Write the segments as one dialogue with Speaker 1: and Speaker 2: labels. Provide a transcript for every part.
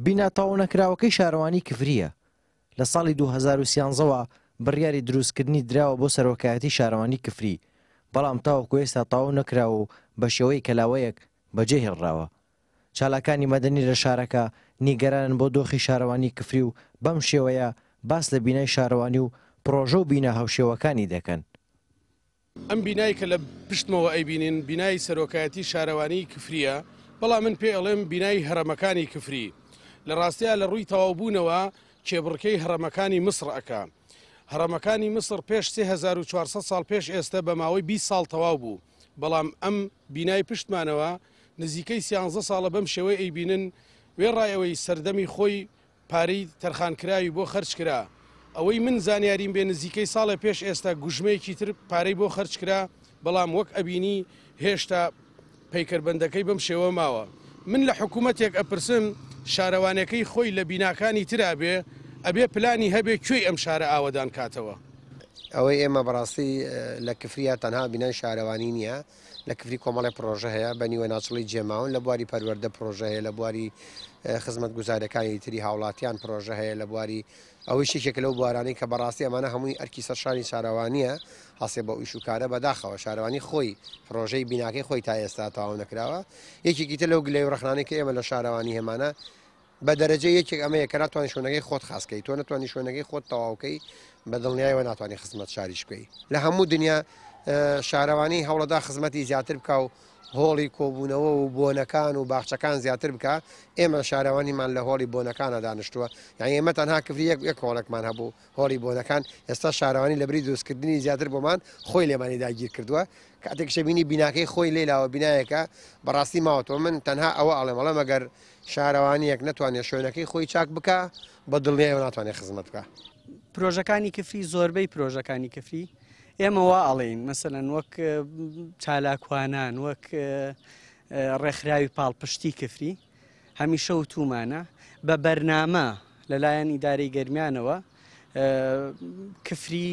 Speaker 1: بینا تەواونەکراوەکەی شارەوانی کفرییە، لە ساڵی 2013 وە بڕیاری دروستکردنی دراوە بۆ سەرۆکایەتی شارەوانی کفری، بەڵام تاوەکو ئێستا تەواو نەکراوە و بەشێوەی کەلاوەیەک بەجێهێڵراوە. چالاکانی مەدەنی لە شارەکە نیگەرانن بۆ دۆخی شارەوانی کفری و بەم شێوەیە باس لە بینای شارەوانی و پڕۆژە و بینا هاوشێوەکانی دەکەن.
Speaker 2: ئەم بینای کە لە پشتمەوە ئەیبینین بینای سەرۆکایەتی شارەوانیی کفرییە، بەڵام من پێی ئەڵێم بینای هەڕەمەکانی کفری. لە ڕاستیا لە ڕووی تەواوبوونەوە کێبڕکێی هەڕەمەکانی میسڕ ئەکا. هەڕەمەکانی میسڕ پێش 3400 ساڵ پێش ئێستە بە ماوەی 20 ساڵ تەواو بوو، بەڵام ئەم بینای پشتمانەوە نزیکەی سیانزە ساڵە بەم شێوەی ئەیبینن، وێڕای ئەوەی سەردەمی خۆی پارەی تەرخانکراوی بۆ خەرج کرا، ئەوەی من زانیاریم بێ نزیکەی ساڵێ پێش ئێستا گوژمەیەکی تر پارەی بۆ خەرج کرا، بەڵام وەک ئەبینی هێشتا پەیکەربەندەکەی بەم شێوە ماوە. من لە حکومەتێک ئەپرسم شارەوانەکەی خۆی لە بیناکانی ترا بێ، ئەبێ پلانی هەبێ کوێی ئەم شارە ئاوەدان کاتەوە؟
Speaker 3: ئەوەی ئێمە بەڕاستی لە کفریا تەنها بینای شارەوانی نییە، لە کفری کۆمەڵێ پڕۆژە هەیە بە نیوە ناچڵی جێماون، لە بواری پەروەردە پڕۆژە هەیە، لە بواری خزمەتگوزاریەکانی تری هاوڵاتیان پڕۆژە هەیە، لە بواری ئەوەیش یەکێکە لەو بوارانەی کە بەڕاستی ئەمانە هەمووی ئەرکی سەرشانی شارەوانیە هەڵسێ بەو ئیش و کارە. بەداخەوە شارەوانی خۆی پڕۆژەی بیناکەی خۆی تا ئێستا تەواو نەکراوە. یەکێکی تر لەو گلەی و ڕەخنانەی کە ئێمە لە شارەوانی هەمانە بە دەرەجە یەکێک ئەمەیە کە ناتوانانی شوێنەکەی خۆت خاس کەی، تۆ نەتوانی شوێنەکەی خۆت تەواو کەی بە دڵنیایەوە ناتوانانی خزمەت شاریش بکەی. لە هەموو دنیا شارەوانی هەوڵەدا خزمەتی زیاتر بکا و هۆڵی کۆبوونەوە و بۆنەکان و باخچەکان زیاتر بکا. ئێمە شارەوانیمان لە هۆڵی بۆنەکانە دانیشتووە، یعنی ئێمە تەنها کفری یەک یەک هۆڵێکمان هەبوو، هۆڵی بۆنەکان. ئێستا شارەوانی لەبری دروستکردنی زیاتر بۆمان خۆی لێمانی داگیر کردووە. کاتێک شەبینی بیناکەی خۆی لێلاوە بینایەکە بەڕاستی ماوەتەوە. من تەنها ئەوە ئەڵێم، ئەڵێم ئەگەر شارەوانییەک نەتوانێت شوێنەکەی خۆی چاک بکا بە دڵنیایەوە ناتوانێت خزمەت بکا.
Speaker 4: پرۆژەکانی کفری، زۆربەی پرۆژەکانی کفری ئێمە وا ئەڵێین، مەسەلەن وەک چالاکوانان، وەک ڕێکخراوی پاڵپشتی کفری هەمیشە وتومانە بە بەرنامە لەلایەن ئیدارەی گەرمیانەوە کفری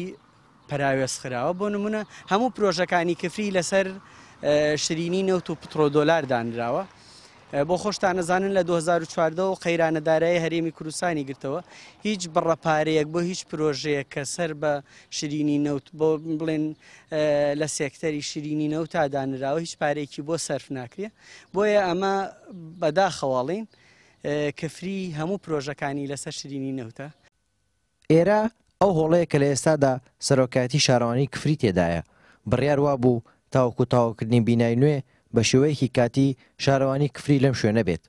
Speaker 4: پەراوێز خراوە. بۆ نمونە هەموو پرۆژەکانی کفری لەسەر شرینی نەوت و پترۆدۆلار دانراوە. بۆ خۆشتان ئەزانن لە 2014 و قەیرانە دارایی هەرێمی کوردستانی گرتەوە، هیچ بڕە پارەیەک بۆ هیچ پرۆژەیەک کە سەر بە شرینی نەوت بۆ بڵێن لە سێکتەری شرینی نەوتا دانراوە هیچ پارێکی بۆ سەرف ناکرێ. بۆیە ئەمە بەداخەواڵین کفری هەموو پرۆژەکانی لەسەر شرینی نەوتە.
Speaker 1: ئێرە ئەو هۆڵەیە کە لە ئێستادا سەرۆکایەتی شارەوانی کفری تێدایە، بڕیار وابوو تاوەکو تەواوکردنی بینای نوێ بە شێوەیەکی کاتی شارەوانی کفری لەم شوێنە بێت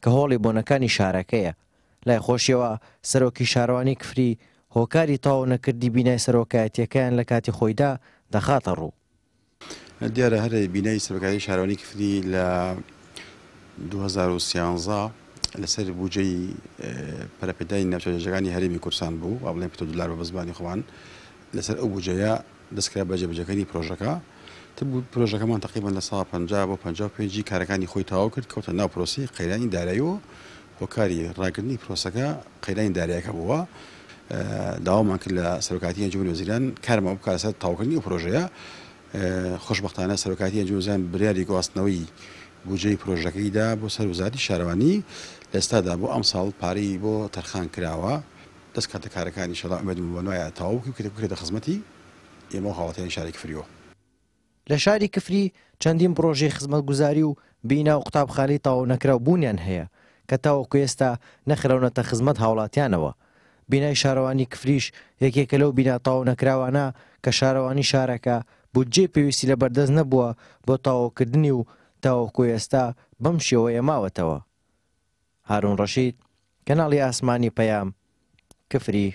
Speaker 1: کە هۆڵی بۆنەکانی شارەکەیە. لای خۆشیەوە سەرۆکی شارەوانی کفری هۆکاری تەواو نەکردنی بینای سەرۆکایەتیەکەیان لە کاتی خۆیدا دەخاتە ڕوو.
Speaker 5: دیارە هەر بینای سەرۆکایەتی شارەوانی کفری لە 2013 لەسەر بودجەی پەرەپێدانی ناوچە جێژەکانی هەرێمی کوردستان بوو، وا بڵێن پترۆدۆلار بە زمانی خۆمان. لەسەر ئەو بودجەیە دەستکرا بە جێبەجێکردنی پرۆژەکە. پرۆژەکەمان تقریبا لە سا 50 بۆ 55 کارەکانی خۆی تەواو کرد، کەوتە ناو پرۆسەی قەیرانی دارایی و هۆکاری ڕاگرتنی پرۆسەکە قەیرانی دارایەکە بووە. داوامان کرد لە سەرۆکایەتی ئەنجومەنی وەزیران کارمان بکات لەسەر تەواوکردنی ئەو پرۆژەیە. خۆشبەختانە سەرۆکایەتی ئەنجومەنی وەزیران بریاری گواستنەوەی بودجەی پرۆژەکەی دا بۆ سەر وەزارەتی شارەوانی. لە ئێستادا بۆ ئەمساڵ پارەی بۆ تەرخان کراوە، دەست کاتە کارەکانی ئینشەڵا ئومێدم بەوەیە تەواو بکرێت بکرێتە خزمەتی ئێمە و هاوڵاتیانی شاری کفریەوە.
Speaker 1: لە شاری کفری چەندین پڕۆژەی خزمەتگوزاری و بینا و قوتابخانەی تەواونەکراو بوونیان هەیە کە تاوەکو ئێستا نەخراونەتە خزمەت هاوڵاتیانەوە. بینای شارەوانی کفریش یەکێکە لەو بینا تەواونەکراوانە کە شارەوانی شارەکە بودجەی پێویستی لەبەردەست نەبووە بۆ تەواوکردنی و تاوەکو ئێستا بەم شێوەیە ماوەتەوە. هارون ڕەشید، کەناڵی ئاسمانی پەیام، کفری.